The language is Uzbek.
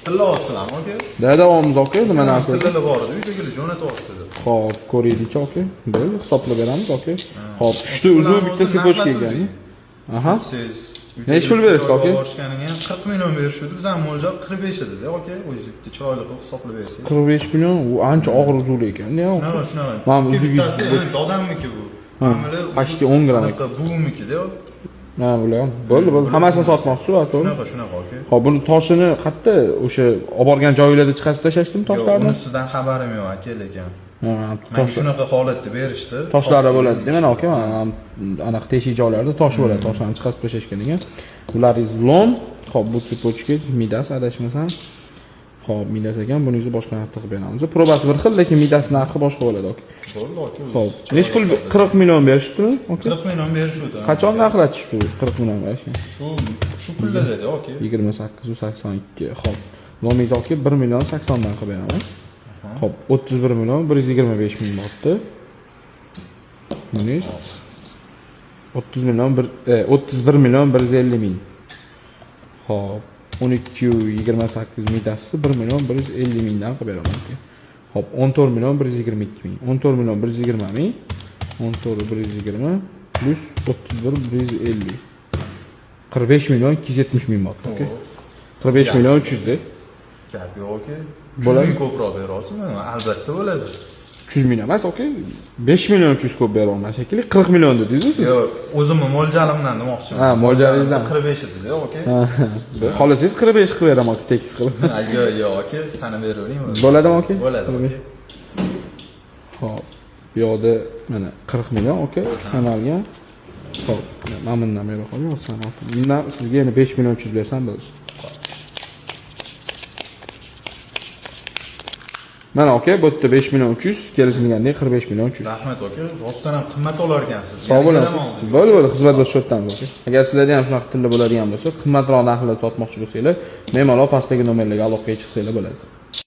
Tilla olsizlarmi, aka? Da, davomimiz, aka, nima narsa? Tillalar bor edi, uydagilar jo'natyapti. Xo'p, ko'raylikchi, aka. Bo'ldi, hisoblab beramiz, aka. Xo'p, uchta uzuk, bitta цепочка ekan. Aha. Siz Nechi pul berishdi, aka? Borishganiga 40 million berishdi. Bizani mo'ljal 45 edi, aka. O'zingiz bitta chiroyli qilib hisoblab bersangiz. 45 million, u ancha og'ir uzuk ekan, ya. Shunaqa, shunaqa. Mana bu Ikki uzugi bittasi endi dodamniki bu. Mana Почти 10 gramm. Anaqa buvimniki-da. Ha, bular ham. Bo'ldi, bo'ldi. Hammasini sotmoqchisiz, aka. Shunaqa, shunaqa, aka. Xo'p, buni toshini qayerda o'sha olib borgan joylarda chiqarib tashlashdimi Yo'q, toshlarni? unisidan xabarim yo'q, aka, lekin. Ha, Mana tosh shunaqa holatda berishdi. toshlari bo'ladi, mana aka, mana anaqa teshik joylarida tosh bo'ladi, toshlarni chiqarib tashlashgan ekan. Bularingiz lom, xo'p, bu цепочка Midas adashmasam. Xo'p, Midas ekan, buningizni boshqa narxda qilib beramiz. Probasi bir xil, lekin Midas narxi boshqa bo'ladi, aka. Bo'ldi, aka. Xo'p, nechi pul, 40 million berishibdimi, aka? 40 million berishdi. Qachon narxlatishibdi 40 million berishgan? Shu pulda dedi, aka. 28,82. Xo'p, lomingiz aka 1 million 80 dan qilib beraman. Xo'p, 31 million 125 ming bo'pti. Buningiz 30 million bir, 31 million 150 ming. Xo'p, 12,28 midasi 1 million 150 mingdan qilib beraman aka. Xo'p, 14 million 122 ming. 14 million 120 ming. 14 120 plus 31 150. 45 million 270 ming bo'ldi, aka. 45 million 300 de. Gap yo'q, aka. Bo'ladi. 100 ming ko'proq bera olasizmi? Albatta bo'ladi. 300 ming emas, aka. 5 million 300 ko'p bera olman shekilli. 40 million dedingiz siz. Yo'q, o'zimni mo'ljalimdan demoqchiman. Ha, mo'ljalingizdan. 45 edi, aka. Xohlasangiz 45 qilib beraman, aka, tekis qilib. Ha, yo'q, yo'q, aka, sanab beraveringmi? Bo'ladimi, aka? Bo'ladi, aka. Xo'p, bu yoqda mana 40 million, aka, sanalgan. Xo'p, mana bundan bera qoling, sanab. Bundan sizga yana 5 million 300 bersam bo'ladi. Mana aka, bu yerda 5 million 300, kelishilgandek 45 million 300. Rahmat, aka. Rostdan ham qimmat olar ekansiz. Sog' bo'ling. Yana kelaman. Bo'ldi, bo'ldi, xizmat счетdamiz, aka. Agar sizlarda ham shunaqa tilla bo'ladigan bo'lsa, qimmatroq narxlarda sotmoqchi bo'lsanglar, bemalol pastdagi nomerlarga aloqaga chiqsanglar bo'ladi.